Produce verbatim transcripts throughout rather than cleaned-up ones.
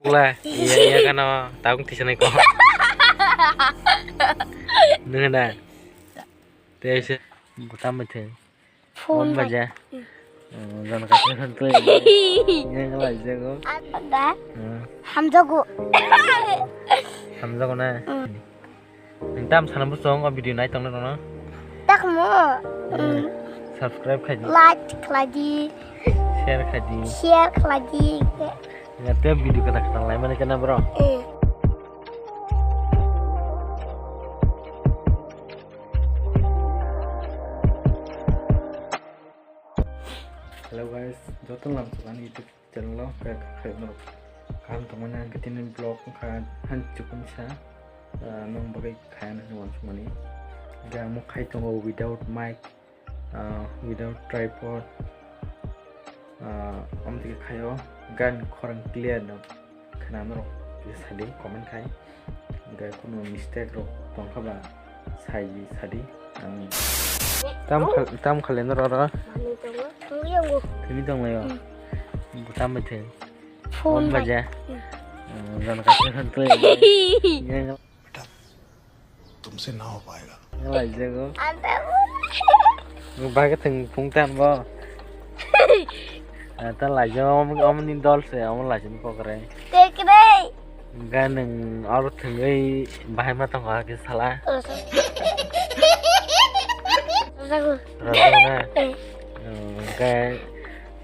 Pula, iya, iya kano, taung tisanai ko. Nuna. Tese, butam bete. Phone baja. Jan kasi hantu. Iya, kalau aja ko. Ada. Hamjago. Hamjago na. Nang tam sana bosong o video nai tongna rona. Tak mo. Subscribe khaidi. Like khaidi. Share khaidi. Share khaidi. Ngateo video kata kata lai mani kena bro. Hello guys, joto lam chukan YouTube channel o kaya kaya no kaham tongmani ang ketini vlog kha han chukum sa nong bagwi khaya na wansukmani. Ga mo khai tongo without mic, without tripod, amtike khayo gan khorang clear no. Khwna norok kisa sadi comment khai. Hwnkhe kunu mistake rok tongkha ba sai sadi. Ang tam khal-, tam khali norok ro. Thwngwi tonglaio. Tam bai thwng. Phone baja. Jan kaisa khan twi. तुमसे ना हो पाएगा। Laijago. Ante. Baga thwng phung tan bo. Ata laijago, omo ni dol se, omo laijani kokre. Kokre. Ga nung aro thwngwi bahai ma tongkha khe sala. Rajago. Rajago na. Ga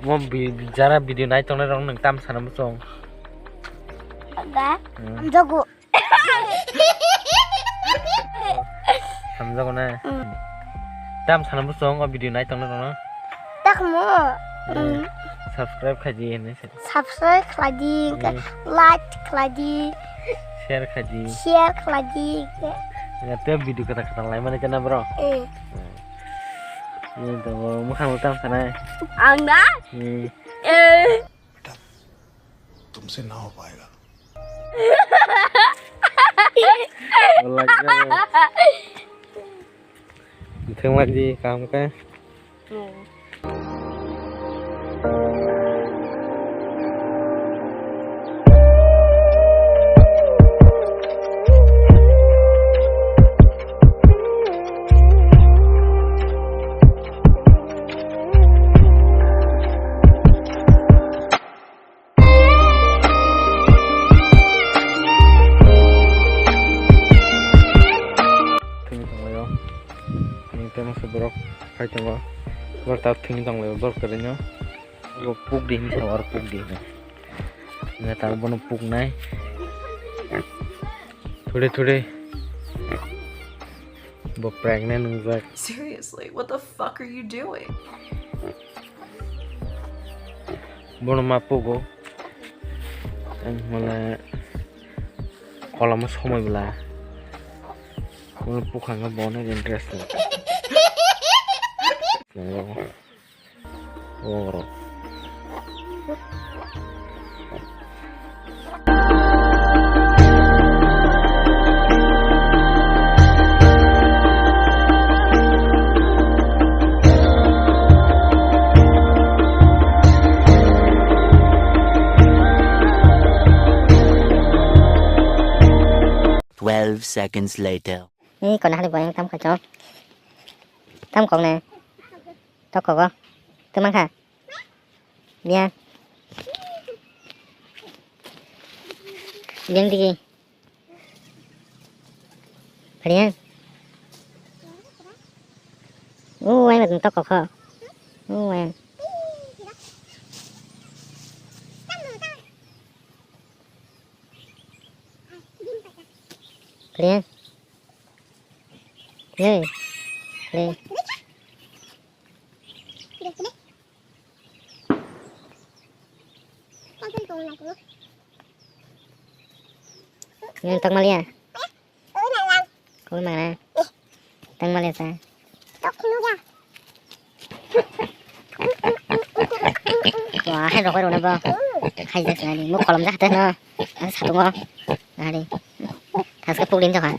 mo bi-, jara video nai tongnai rok nung tam sana muchung. Ga. Hamjago. Hamjago na. Tam sana bosong o video nai tongna rona. Tak mo. Subscribe khaidi hinwi sa. Subscribe khaidi, like khaidi. Share khaidi. Share khaidi. Ngateo video kata kata lai mani kena bro. Ini to mukhang tam sana. Ang da? तुमसे ना हो पाएगा। Thangma di kam ka. Thwngwi tonglaio. Ang tei masa borok phai tongo. Borok tak thwngwi tonglaio borok kwrwino. Bo puk di hinwi sao, aro puk di hinwi. Neta bono puknai. Thode thode. Bo pregnant wngjak. Seriously, what the fuck are you doing? Bono ma pugo. Ang mala kolamo somoi bwla. Bono pukhang bono interest. Oro. Twelve seconds later. Ei, kona hali boyang tam khacho. Tam kok ne. Tok kok o. Tumang kha. Bia. Bia digi. Bia. U, ai mat tok kok kho. U, ai. Bia. Hey. Hey. Ini tak malia. Kau mana? Tak malia sa. Wah, hai rokoi rona bo. Hai jak sani. Mo kolom jak teh no. Ang satungo. Hari. Thaske puklim jaka.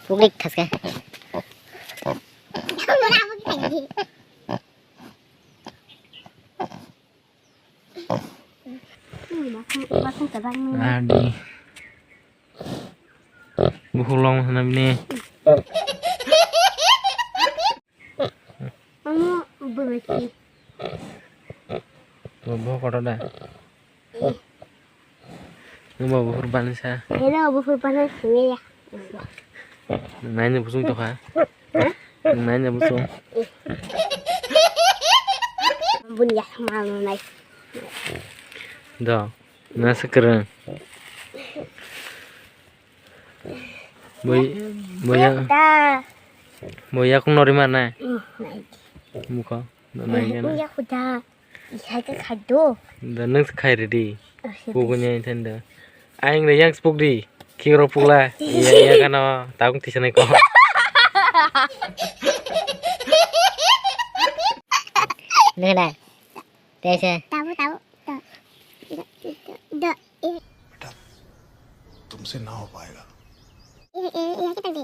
Puklik thaske. Adi. Bukhuk long sana bini. Amo bwrwi. Bo kotor da. Nwng bo buphur bani sa. Heno buphur bani sini ya. Nwng naina busung tokha. Nwng naina busung. Bun ya malu nai. Do. Nasa kereng. Boy, boya, Da. Boya kung nori mar na. Hmm, nai. Mukha. Nai gana. Ya kuda. Ihai ka khado. Da nang khai ready. Pugunya intenda. Aing re yang spuk di. Kiro pula. Iya iya kana. Taung tisane ko. Nena. Tese. Tabu tabu. Da. Da. Da. Tumse na ho paega. Iya iya iya kita di.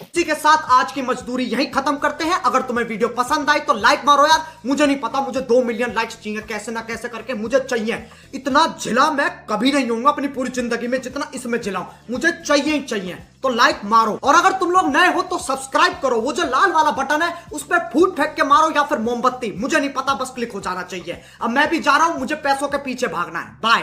इसी के साथ आज की मजदूरी यहीं खत्म करते हैं। अगर तुम्हें वीडियो पसंद आई तो लाइक मारो यार। मुझे नहीं पता, मुझे दो मिलियन लाइक्स चाहिए, कैसे ना कैसे करके मुझे चाहिए। इतना झिला मैं कभी नहीं होऊंगा अपनी पूरी जिंदगी में जितना इसमें झिला हूं। मुझे चाहिए ही चाहिए। तो लाइक मारो, और अगर तुम लोग नए हो तो सब्सक्राइब करो। वो जो लाल वाला बटन है उस पर फूट फेंक के मारो या फिर मोमबत्ती, मुझे नहीं पता, बस क्लिक हो जाना चाहिए। अब मैं भी जा रहा हूं, मुझे पैसों के पीछे भागना है। बाय।